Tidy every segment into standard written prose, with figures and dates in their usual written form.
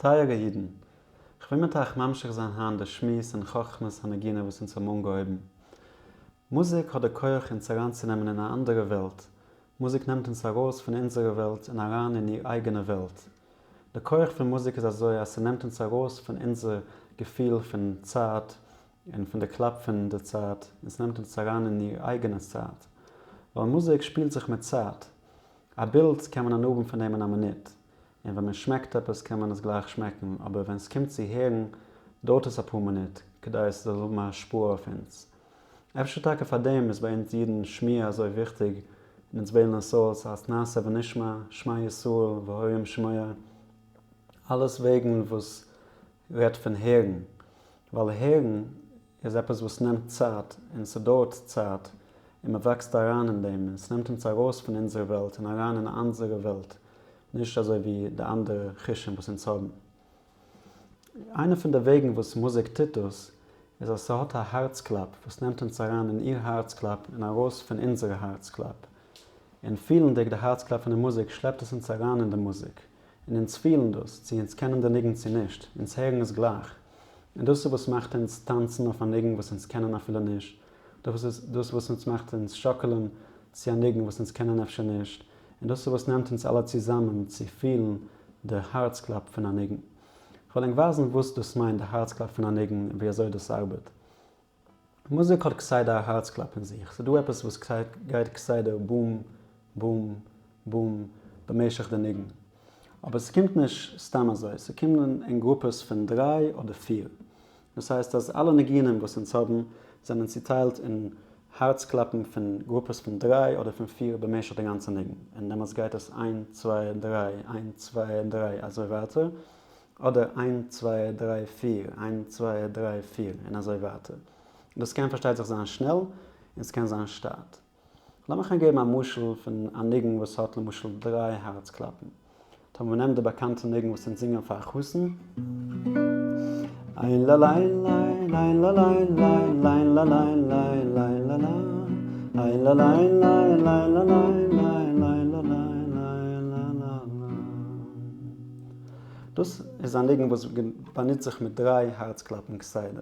טייערע אידן, כ'וויל מיט אייך ממשיך זיין היינט די שמועס אין חכמת הנגינה וואס אונז האבן אנגעהויבן. מוזיק האט די כח אונז אריינצונעמען אין א אנדערע וועלט, מוזיק נעמט אונז ארויס פון אונזערע וועלט און אריין אין איר אייגענע וועלט. די כח פון מוזיק איז אזוי אז ס'נעמט אונז ארויס פון אונזער געפיל פון צייט און פון די קלאפ פון די צייט און ס'נעמט אונז אריין אין איר אייגענע צייט. ווייל מוזיק שפילט זיך מיט צייט. א בילד קען מען הנאה האבן פון דעם אין א מינוט, און ווען מען שמעקט עפעס קען מען עס גלייך שמעקן, אבער ווען ס'קומט צו הערן דויערט עס אפאר מינוט כדי עס זאל האבן א השפעה אויף אונז. אפשר טאקע פאר דעם איז ביי אונז אידן שמיעה אזוי וויכטיג און אונז וועלן עס אויס אלס נעשה ונשמע, שמע ישראל והיה אם שמוע, אלעס וועגן וואס רעדט פון הערן, ווייל הערן איז עפעס וואס נעמט צייט און ס'דויערט צייט און מ'וואקסט אריין אין דעם און ס'נעמט אונז ארויס פון אונזער וועלט און אריין אין אנדזערע וועלט, נישט אזוי ווי די אנדערע חושים וואס אונז האבן. איינע פון די וועגן וואס מוזיק טוט דאס איז אז ס'האט א הארץ קלאפ וואס נעמט אונז אריין אין איר הארץ קלאפ און ארויס פון אונזערע הארץ קלאפ. און פילנדיג די הארץ קלאפ פון די מוזיק שלעפט עס אונז אריין אין די מוזיק. און אונז פילן דאס, צו אונז קענען די ניגון צו נישט, אונז הערן עס גלייך. און דאס איז וואס מאכט אונז טאנצן אויף א ניגון וואס אונז קענען אפילו נישט, דאס איז דאס וואס אונז מאכט אונז שאקעלען צו א ניגון וואס אונז קענען אפשר נישט, און דאס איז וואס נעמט אונז אלע צוזאמען צו פילן די הארץ קלאפ פון א ניגון. כ'וועל ענק ווייזן וואס דאס מיינט די הארץ קלאפ פון א ניגון און ווי אזוי דאס ארבעט. מוזיק האט כסדר א הארץ קלאפ אין זיך, ס'דא עפעס וואס גייט כסדר בום בום בום במשך די ניגון. אבער ס'קומט נישט סתם אזוי, ס'קומען אין גרופעס פון דריי אדער פיר. דאס הייסט אז אלע ניגונים וואס אונז האבן זענען צוטיילט אין הארץ קלאפן פון גרופעס פון דריי אדער פון פיר במשך די גאנצע ניגון, און דעמאלטס גייט עס איין צוויי דריי איין צוויי דריי אזוי ווייטער, אדער איין צוויי דריי פיר איין צוויי דריי פיר און אזוי ווייטער. דאס קען פארשטייט זיך זיין שנעל און ס'קען זיין שטאט. לאמיך ענק געבן א משל פון א ניגון וואס האט למשל דריי הארץ קלאפן. טאמער מ'נעמט די באקאנטע ניגון וואס אונז זינגען פאר א חתן. איין לה ליין ליין ליין לה ליין ליין ליין לה ליין ליין ליין לה לה איין לה ליין ליין ליין לה ליין ליין ליין לה ליין ליין לה לה לה. דאס איז א ניגון וואס באנוצט זיך מיט דריי הארץ קלאפן כסדר.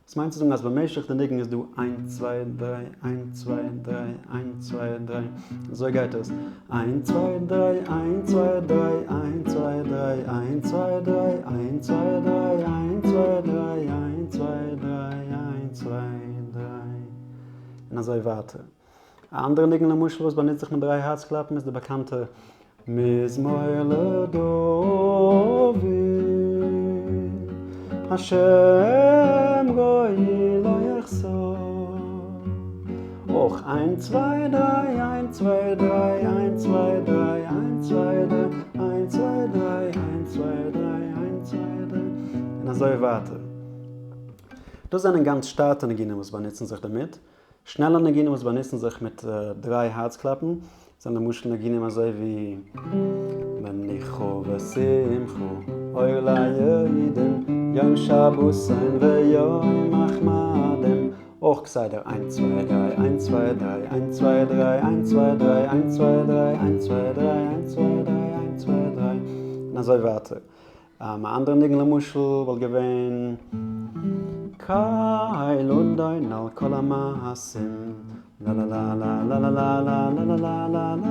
דאס מיינט צו זאגן אז במשך די ניגון איז דא איין צוויי דריי איין צוויי דריי איין צוויי דריי אזוי גייט עס איין צוויי דריי איין צוויי דריי איין צוויי דריי איין צוויי דריי איין צוויי דריי איין צוויי דריי איין צוויי דריי איין צוויי דריי און אזוי ווייטער. א אנדערע ניגון למשל וואס באנוצט זיך מיט דריי הארץ קלאפן איז די באקאנטע מזמור לדוד השם רועי לא אחסר אויך איין צוויי דריי איין צוויי דריי איין צוויי דריי איין צוויי דריי איין צוויי דריי איין צוויי דריי איין צוויי דריי און אזוי ווייטער. דאס זענען גאנץ שטאטע ניגונים וואס באנוצן זיך דערמיט. שנעלע ניגונים וואס באנוצן זיך מיט דריי הארץ קלאפן זענען למשל ניגונים אזוי ווי מנוחה ושמחה אור ליהודים יום שבתון ויום מחמדים אויך כסדר איינס צוויי דריי איינס צוויי דריי איינס צוויי דריי איינס צוויי דריי איינס צוויי דריי איינס צוויי דריי איינס צוויי דריי איינס צוויי דריי און אזוי ווייטער. א אנדערע ניגון למשל וואלט געווען קל אדון על כל המעשים לאלאלאלאלאלאלאלאלאלא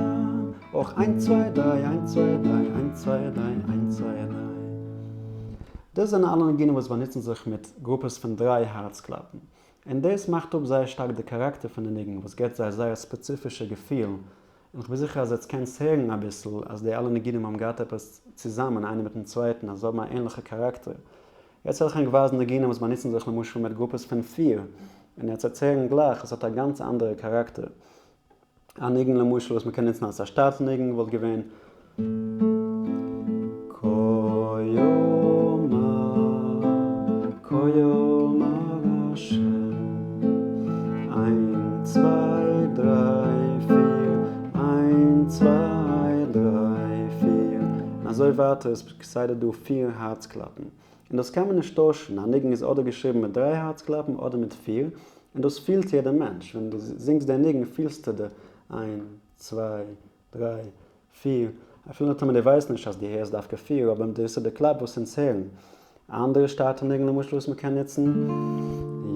אויך איינס צוויי דריי איינס צוויי דריי איינס צוויי דריי איינס צוויי דריי. דאס זענען אלע ניגונים וואס באנוצן זיך מיט גרופעס פון דריי הארץ קלאפן. און דאס מאכט אפ זייער שטארק די כאראקטער פון די ניגון וואס געבט זיי זייער ספעציפישע געפיל און כ'בין זיכער אז עטס קענטס הערן אביסל אז די אלע ניגונים האבן געהאט עפעס צוזאמען איינער מיטן צווייטן אז זיי האבן א ענליכע כאראקטער. יעצט וועל איך ענק ווייזן ניגונים וואס באנוצן זיך למשל מיט גרופעס פון פיר, און עטס וועטס הערן גלייך עס האט א גאנץ אנדערע כאראקטער. א ניגון למשל וואס מ'קען נוצן אלס א שטאטע ניגון וואלט געווען. כה יאמר כה יאמר השם, איין צוויי דריי פיר, איין צוויי דריי פיר, און אזוי ווייטער איז כסדר דא פיר הארץ קלאפן, און דאס קען מען נישט טוישן, א ניגון איז אדער געשריבן מיט דריי הארץ קלאפן אדער מיט פיר, און דאס פילט יעדער מענטש, ווען דו זינגסט די ניגון פילסטו די איין צוויי דריי, פיר. אפילו טאמער דו ווייסט נישט אז דו הערסט דווקא פיר, אבער דאס איז די קלאפ וואס אונז הערן. א אנדערע שטאטע ניגון למשל וואס מ'קען נוצן,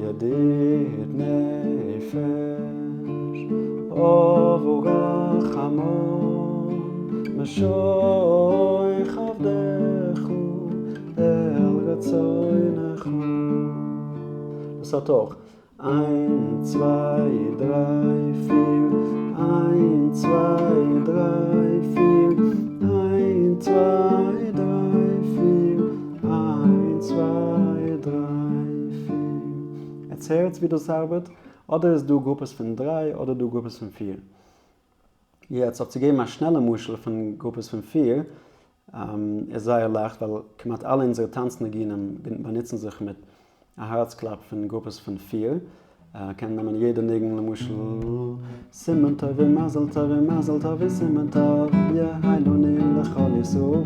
ידיד נפש אב הרחמן משוך עבדך אל רצונך. דאס האט אויך איין צוויי דריי פיר, איין צוויי דריי פיר, איין צוויי דריי פיר, איין צוויי דריי פיר. עטס הערטס ווי דאס ארבעט? אדער איז דא גרופעס פון דריי אדער דא גרופעס פון פיר. יעצט אויף צו געבן א שנעלע משל פון גרופעס פון פיר, איז זייער לייכט ווייל כמעט אלע אונזערע טאנץ ניגונים באנוצן זיך מיט א הארץ קלאפ פון גרופעס פון פיר, קען נעמען יעדע ניגון למשל סימן טוב ומזל טוב ומזל טוב וסימן טוב יהא לנו לכל ישראל,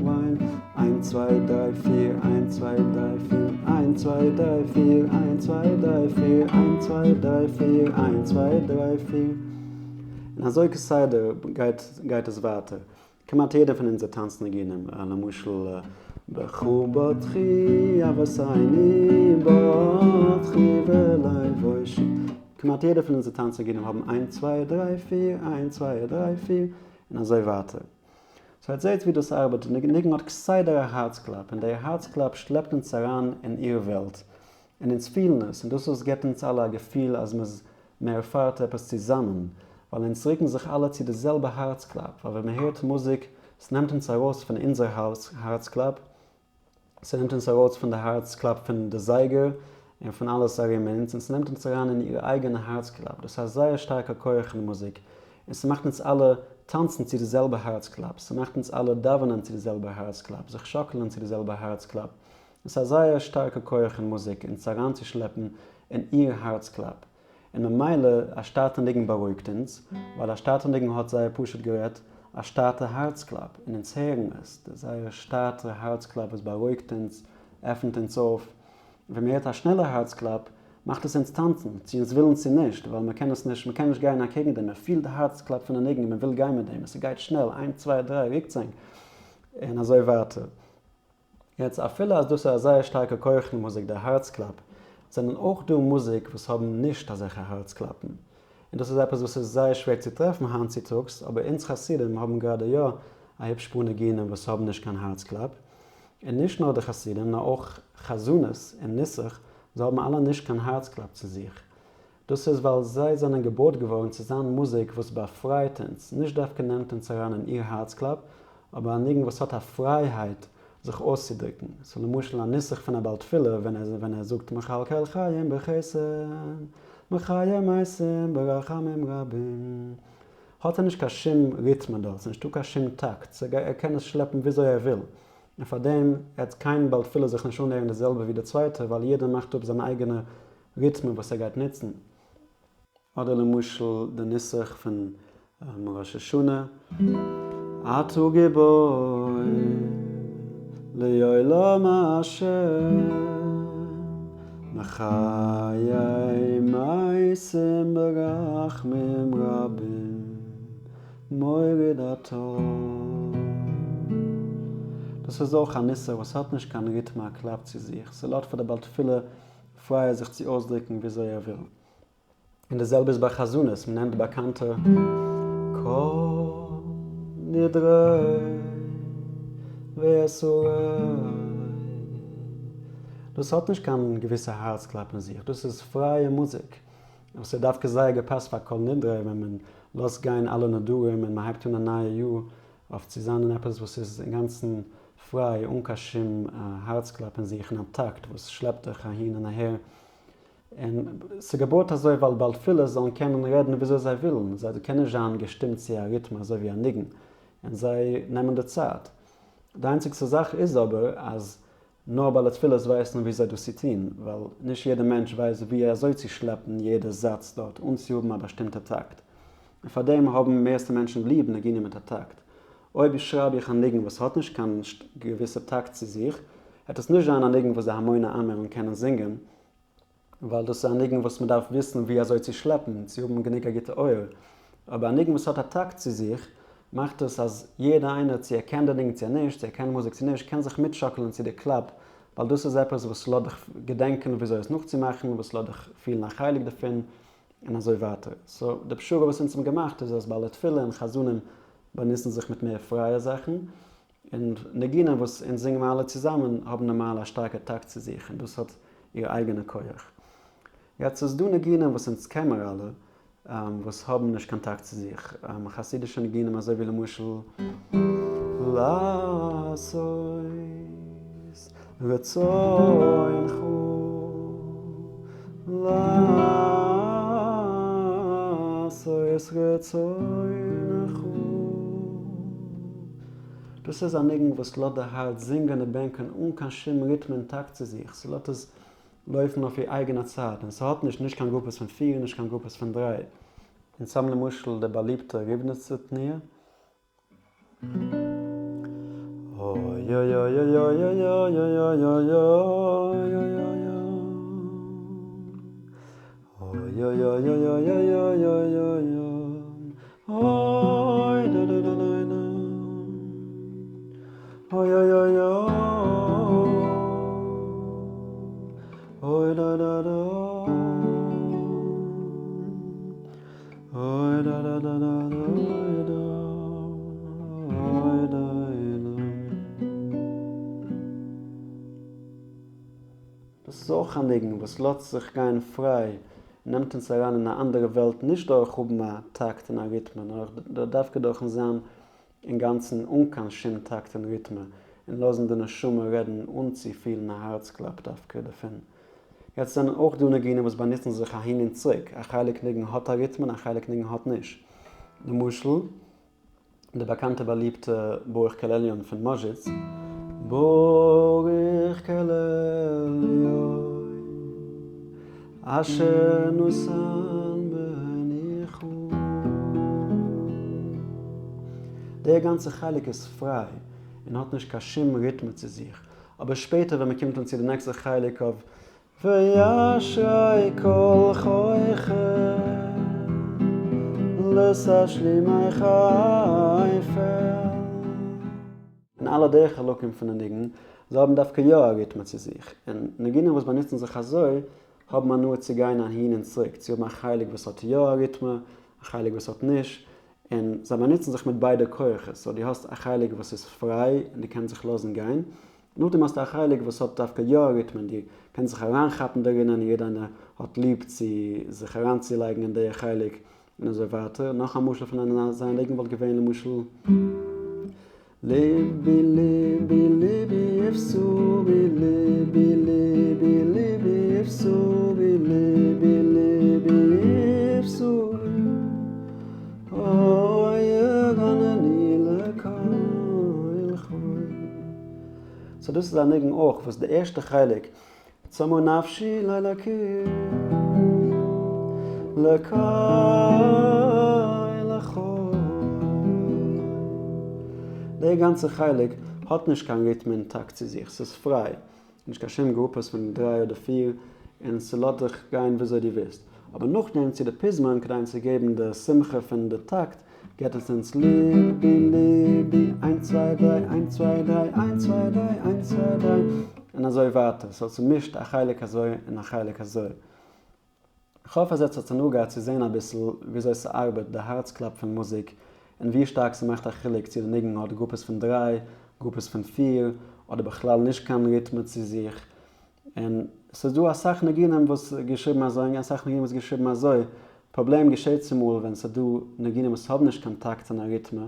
איין צוויי דריי פיר, איין צוויי דריי פיר, איין צוויי דריי פיר, איין צוויי דריי פיר, איין צוויי דריי פיר, איין צוויי דריי פיר. און אזוי כסדר גייט גייט עס ווייטער. כמעט יעדער פון אונזער טאנץ ניגונים, למשל ברכו ברכי אבותינו ברכי ולבושי, כמעט יעדער פון אונזער טאנץ ניגונים האבן איין צוויי דריי פיר, איין צוויי דריי פיר, און אזוי ווייטער. so עטס זעהטס ווי דאס ארבעט, די ניגון האט כסדר א הארץ קלאפ, און דער הארץ קלאפ שלעפט אונז אריין אין איר וועלט, און אונז פילן עס, און דאס וואס גיבט אונז אלע א געפיל אז מ'איז מען ערפארט עפעס צוזאמען, ווייל אונז רוקן זיך אלע צו די זעלבע הארץ קלאפ, ווייל ווען מען הערט מוזיק, ס'נעמט אונז ארויס פון אונזער הארץ קלאפ, ס'נעמט אונז ארויס פון די הארץ קלאפ פון די זייגער, און פון אלעס ארום אונז, און ס'נעמט אונז אריין אין איר אייגענע הארץ קלאפ, דאס איז א זייער שטארקע כח אין מוזיק, און ס'מאכט אונז אלע טאנצן צו די זעלבע הארץ קלאפ, ס'מאכט אונז אלע דאווענען צו די זעלבע הארץ קלאפ, זיך שאקלען צו די זעלבע הארץ קלאפ, עס איז א זייער שטארקע כח אין מוזיק אונז אריינצושלעפן אין איר הארץ קלאפ, און ממילא א שטאטע ניגון בארואיגט אונז, ווייל א שטאטע ניגון האט זייער פשוט גערעדט א שטאטע הארץ קלאפ, און אונז הערן עס, די זייער שטאטע הארץ קלאפ וואס בארואיגט אונז, עפנט אונז אויף, ווען מען הערט א שנעלע הארץ קלאפ מאכט עס אונז טאנצן, צו אונז ווילן צו נישט, ווייל מען קען עס נישט, מען קען נישט גיין אקעגן דעם, מען פילט די הארץ קלאפ פון די ניגון און מען וויל גיין מיט דעם, עס גייט שנעל, איינס צוויי דריי רוקטס ענק, און אזוי ווייטער. יעצט אפילו אז דאס איז א זייער שטארקע כח אין מוזיק דער הארץ קלאפ, זענען אויך דא מוזיק וואס האבן נישט אזעלכע הארץ קלאפן, און דאס איז עפעס וואס איז זייער שווער צו טרעפן היינט צוטאגס, אבער אונז חסידים האבן גראדע יא א היפש פאר ניגונים וואס האבן נישט קיין הארץ קלאפ, און נישט נאר די חסידים נאר אויך חזנות און נוסח, זיי האבן אלע נישט קיין הארץ קלאפ צו זיך. דאס איז ווייל זיי זענען געבויט געווארן צו זיין מוזיק וואס באפרייט אונז, נישט דווקא נעמט אונז אריין אין איר הארצקלאפ, אבער א ניגון וואס האט א פרייהייט זיך אויסצודרוקן. so למשל א נוסח פון א בעל תפילה ווען ער ווען ער זאגט מכלכל חיים בחסד, מחיה מתים ברחמים רבים, האט ער נישט קיין שום ריטמע דארט, ס'איז נישטא קיין שום טאקט, so ער קען עס שלעפן וויאזוי ער וויל. און פארדעם עט קיין בעל תפילה זיך נישט אנהערן די זעלבע ווי די צווייטע, ווייל יעדער מאכט אפ זיין אייגענע ריטמע וואס ער גייט נוצן. אדער למשל די נוסח פון ראש השנה. אתה גיבור לעולם השם מחיה מתים ברחמים רבים מוריד אתה. דאס איז אויך א נוסח וואס האט נישט קיין ריטמע א קלאפ צו זיך, ס'לאזט פאר די בעל תפילה פריי זיך צו אויסדרוקן וויאזוי ער וויל. און די זעלבע איז ביי חזנות, מען נעמט די באקאנטע כל נדרי ואסורי, דאס האט נישט קיין געוויסע הארץ קלאפ אין זיך, דאס איז פרייע מוזיק, וואס איז דווקא זייער געפאסט פאר כל נדרי ווען מען לאזט גיין אלע נדרים און מען הייבט אן א נייע יאר אויף צו זיין אין עפעס וואס איז אינגאנצן פריי אן קיין שום הארצקלאפ אין זיך און א טאקט וואס שלעפט דיך אהין און אהער. און ס'געבויט אזוי ווייל בעל תפילות זאלן קענען רעדן וויאזוי זיי ווילן, זיי קענען נישט זיין געשטימט צו א ריטם אזוי ווי א ניגון, און זיי נעמען די צייט. די איינציגסטע זאך איז אבער אז נאר בעלי תפילות ווייסן וויאזוי דאס צו טון, ווייל נישט יעדער מענטש ווייסט ווי אזוי צו שלעפן יעדע זאץ דארט אן צו האבן א באשטימטע טאקט. און פארדעם האבן מערסטע מענטשן ליב ניגונים מיט א טאקט. אויב שרייב איך א ניגון וואס האט נישט קיין געוויסע טאקט צו זיך, העט עס נישט זיין א ניגון וואס די המוני עם וועלן קענען זינגען, ווייל דאס איז א ניגון וואס מען דארף וויסן ווי אזוי צו שלעפן, צו האבן גענוג א גוטע אויער. אבער א ניגון וואס האט א טאקט צו זיך, מאכט עס אז יעדער איינער צו ער קען די ניגון צו נישט, צו ער קען מוזיק צו נישט, קען זיך מיטשאקלען צו די קלאפ, ווייל דאס איז עפעס וואס לאזט דיך געדענקען וויאזוי עס נאכצומאכן, וואס לאזט דיך פילן א חלק דערפון, און אזוי ווייטער. so די פשרה וואס אונז האבן געמאכט איז אז בעלי תפילה און חזנים באנוצן זיך מיט מער פרייע זאכן, און ניגונים וואס אונז זינגען מיר אלע צוזאמען האבן נארמאל א שטארקע טאקט צו זיך און דאס האט איר אייגענע כח. יעצט ס'איז דא ניגונים וואס אונז קען מיר אלע וואס האבן נישט קיין טאקט צו זיך, חסידישע ניגונים אזוי ווי למשל. לעשות רצונך לעשות רצונך. דאס איז א ניגון וואס לאזט די הארץ זינגען און בענקען אן קיין שום ריטם און טאקט צו זיך, ס'לאזט עס לויפן אויף איר אייגענע צייט, און ס'האט נישט נישט קיין גרופעס פון פיר נישט קיין גרופעס פון דריי. אונז האבן למשל די באליבטע ריבניצער תנועה. דאס איז אויך א ניגון וואס לאזט זיך גיין פריי און נעמט אונז אריין אין א אנדערע וועלט נישט דורך האבן א טאקט און א ריטמע נאר דווקא דורכן זיין אינגאנצן אן קיין שום טאקט און ריטמע און לאזן די נשמה רעדן אן צו פילן א הארצקלאפ דווקא דערפון. יעצט זענען אויך דא ניגונים וואס באנוצן זיך אהין און צוריק, א חלק ניגון האט א ריטמע און א חלק ניגון האט נישט. למשל. די באקאנטע באליבטע ברוך קל עליון פון מאזשיץ. ברוך קל עליון אשר נתן מנוחה. דער גאנצע חלק איז פריי און האט נישט קיין שום ריטמע צו זיך, אבער שפעטער ווען מען קומט אן צו די נעקסטע חלק אויף ואשרי כל חוכם לתשלומי כפל. און אלע די חלקים פון די ניגון, זיי האבן דווקא יא א ריטמע צו זיך, און ניגונים וואס באנוצן זיך אזוי, האבן הנאה צו גיין אהין און צוריק, צו האבן א חלק וואס האט יא א ריטמע, א חלק וואס האט נישט, און זיי באנוצן זיך מיט ביידע כוחות, so דו האסט א חלק וואס איז פריי און דו קענסט זיך לאזן גיין, נאכדעם האסטו א חלק וואס האט דווקא יא א ריטם און דו קענסט זיך אריינכאפן דערינען, יעדער איינער האט ליב צו זיך אריינצולייגן אין די חלק און אזוי ווייטער. נאך א משל פון אזא ניגון וואלט געווען למשל. לבי לבי לבי יפסובי לבי לבי לבי יפסובי לבי לבי יפסובי אוי יגנני לקל חי. so דאס איז א ניגון אויך וואס די ערשטע חלק צמאה נפשי לאלקים לקל החי די גאנצע חלק האט נישט קיין ריטם און טאקט צו זיך, ס'איז פריי, נישט קיין שום גרופעס פון דריי אדער פיר, און ס'לאזט דיך גיין וויאזוי דו ווילסט. אבער נאכדעם צו די פזמון כדי אונז צו געבן די שמחה פון די טאקט, געבט עס אונז לבי לבי איינס צוויי דריי איינס צוויי דריי איינס צוויי דריי איינס צוויי דריי און אזוי ווייטער, so ס'מישט א חלק אזוי און א חלק אזוי. כ'האף אז עטס האטס הנאה געהאט צו זעהן אביסל וויאזוי ס'ארבעט די הארץ קלאפ פון מוזיק און ווי שטארק ס'מאכט א חילוק צו די ניגון האט גרופעס פון דריי, גרופעס פון פיר, אדער בכלל נישט קיין ריטמע צו זיך. און ס'איז דא אסאך ניגונים וואס געשריבן אזוי און אסאך ניגונים וואס געשריבן אזוי. פראבלעם געשעט צומאל ווען ס'איז דא ניגונים וואס האבן נישט קיין טאקט און א ריטמע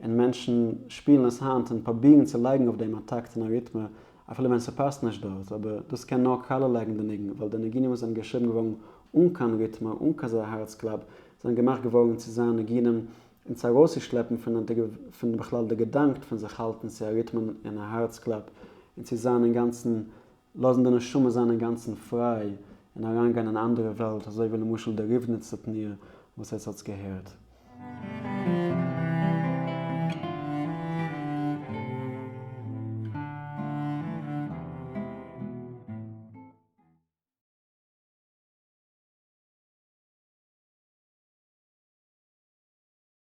און מענטשן שפילן עס היינט און פרובירן צו לייגן אויף דעם א טאקט און א ריטמע אפילו ווען ס'פאסט נישט דארט, אבער דאס קען נאר קאלע לייגן די ניגון, ווייל די ניגונים וואס זענען געשריבן געווארן אן קיין ריטמע, אן כזה הארץ קלאפ, זענען געמאכט געווארן צו זיין ניגונים און צו ארויסצושלעפן פון פון בכלל די געדאנק פון זיך האלטן צו א ריטמע און א הארץ קלאפ, און צו זיין אינגאנצן, לאזן די נשמה זיין אינגאנצן פריי, און אריינגיין אין א אנדערע וועלט, אזוי ווי למשל די ריבניצע תנועה וואס עטס האטס געהערט.